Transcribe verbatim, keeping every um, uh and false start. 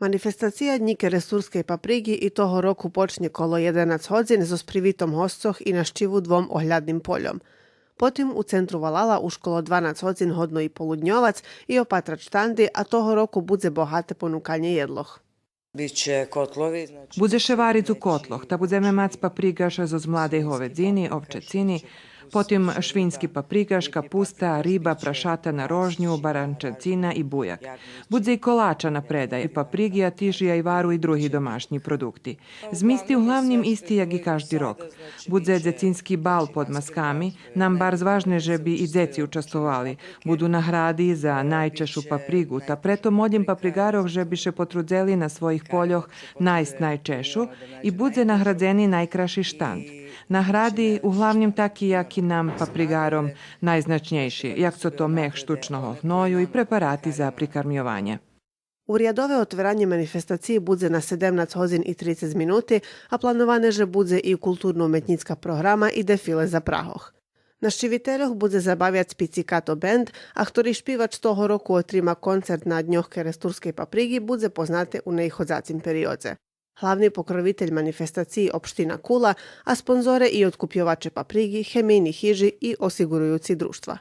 Манифестация Днї керестурскей паприґи и того року почнє коло єденац годзин зоз привитом госцох и нащиву двом оглядним польом. Потим у центру валала уж коло дванац годзин годно и полудньовац и опатрац штанди, а того року будзе богате понуканє єдлох. Biće kotlovi, znači... Будзе ше вариц у котлох, та будземе мац паприґаш зоз младей говедзини, овчецини, потим швиньски паприґаш, капуста, риба, прашата на рожню, баранчацина и буяк. Будзе и колача на предай, и паприґи, а тиж и айвару и други домашнї продукти. Змисти углавним исти як и кажди рок. Будзе дзецински бал под масками, нам барз важне же би и дзеци участвовали. Буду награди за найчешу паприґу, та прето молїм паприґарох же би ше потрудзели на своїх польох найсц найчешу и будзе наградзени найкрасши штанд. Награди углавним таки як и нам паприґаром найзначнєйши, як цо то мех штучного гною и препарати за прикармйованє. Урядове отверанє манифестациї будзе на седемнац годзин и трицец минути, а плановане же будзе и културно-уметнїцка програма и дефиле запрагох. Нащивительох будзе забавяц Пицикато бенд, а хтори шпивач того року отрима концерт на Дньох керестурскей паприґи, будзе познате у наиходзацим периодзе. Главни покровитель манифестациї општина Кула, а спонзоре и одкупйоваче паприґи, хемийни хижи и осиґуруюци дружтва.